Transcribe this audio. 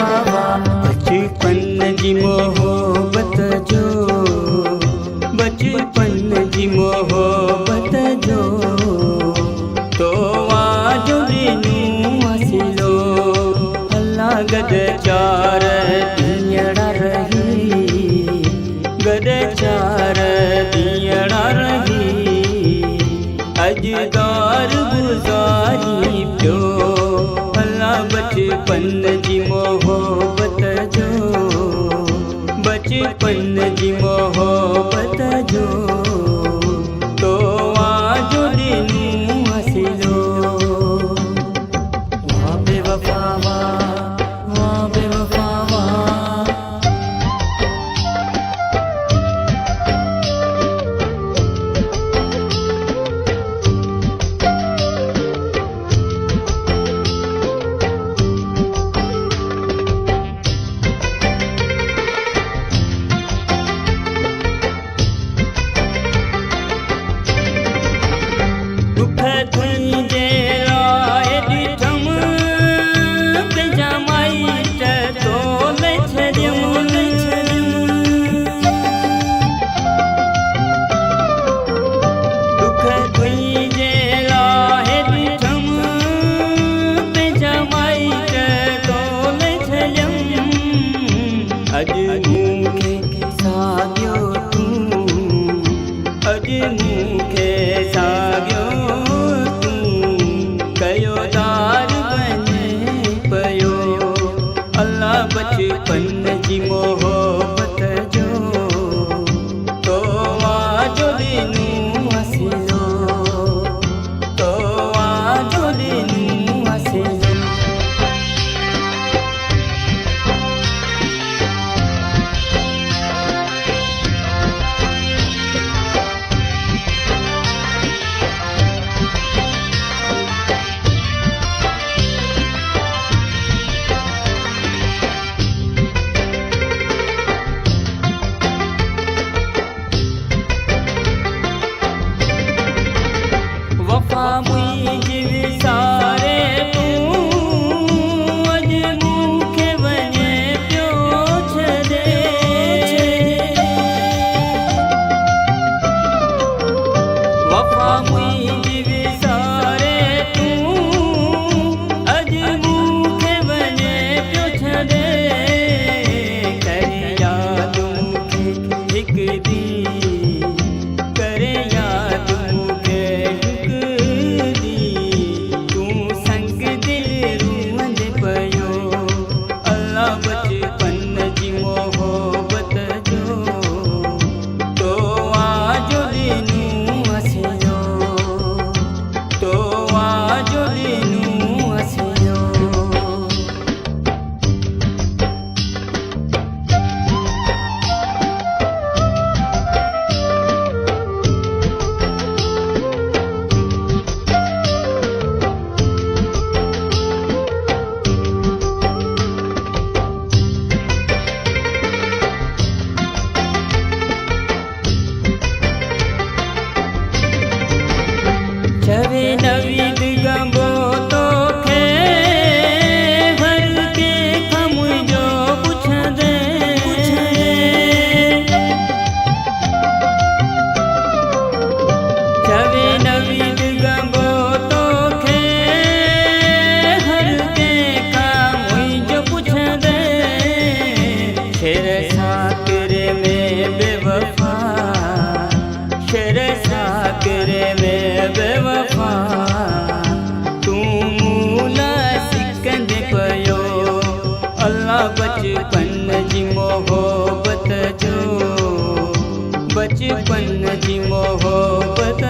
بچپن جی محبت جو، بچپن جی محبت جو، تو آجو دنو اسلو۔ اللہ گد چار دینڑا رہی، گد چار دینڑا رہی۔ اج دار گزاری پیو، اللہ بچپن جی محبت جو، بچپن جی محبت جو، تو آجو دنو اسلو۔ واہ بے وفا واہ، واہ بے وفا واہ۔ ڈکھ تنھنجے لاء ڈٹھم، پنجا مائٹ تولے چھڈیم۔ ڈکھ تنھنجے لاء ڈٹھم، پنجا مائٹ تولے چھڈیم۔ اج مونکھ ساگیو توں، اج مونکھ ساگیو توں، کئیو دار بنے پیو۔ اللہ بچپن جی محبت جو، تو آجو دنو اسلو، تو آجو دنو اسلو۔ وفا منھنجی وسارے توں، اج مونکھ ونجے پیو چھڈے۔ وفا منھنجی وسارے توں، اج مونکھ ونجے پیو چھڈے۔ کر یاد مونکھ ہک ڈینھ، کر یاد مونکھ ہک ڈینھ، توں سنگ دل روند پیو۔ اللہ بچپن جی محبت جو، تو آجو دنو اسلو، تو آجو دنو اسلو۔ چویں نوید گنبو توکے، ہر کے کم جو پچھدے۔ چویں نوید گنبو توکے، ہر کے کم جو پچھدے۔ شیر ساکر میں بے وفا، شیر ساکر میں بے وفا، توں مولا سکند پیو۔ اللہ بچپن جی محبت جو، بچپن جی محبت